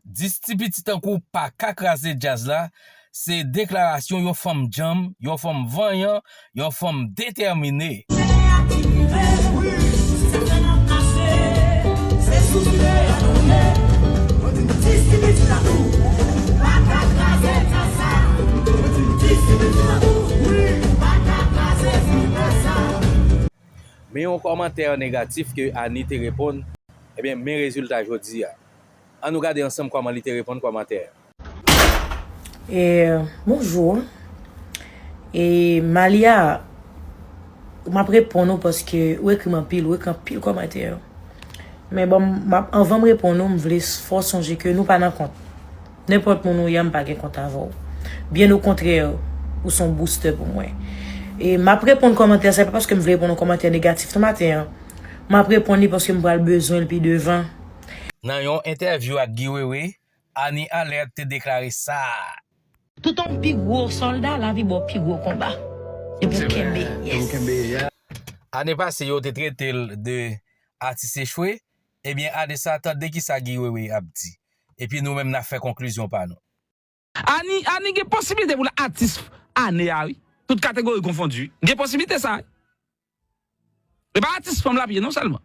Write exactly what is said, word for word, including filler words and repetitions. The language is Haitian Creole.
Dis ti piti tankou w pa ka kraze djaz la, se deklarasyon yon fanm djanm, yon fanm vanyan, yon fanm detèmine. Men yon kòmantè negatif ke Annie te reponn, ebyen, men rezilta jodi a. An nou gade ansanm kòman li te reponn kòmantè a. E, bonjou. E, Malia, m ap reponn ou paske ou ekri m anpil, ou ekri anpil kòmantè. Men bon, m ap, anvan m reponn ou, m vle fè w sonje ke nou pa nan kont. Nenpòt moun ou ye, m pa gen kont avè w. Byen okontrè, ou se yon booster pou mwen. E m ap reponn kòmantè sa, se pa paske m vle reponn yon kòmantè negatif nan maten an. M ap reponn li paske m pral bezwen l pi devan. Nan yon entèvyou ak Guy Wewe, Annie Alerte te deklare sa. Tout on pi gwo sòlda, lavi ba w pi gwo konba. E pou kenbe, yes. Ane pase, yo te trete l de atis echwe. Ebyen, ane sa, tande kisa Guy Wewe ap di. Epi nou menm, n a fè konklizyon pa nou. Annie, Annie gen posibilite pou l atis ane a, wi. Tout kategori konfondi, wi. Gen posibilite sa, wi. E pa atis fanm l ap ye non sèlman.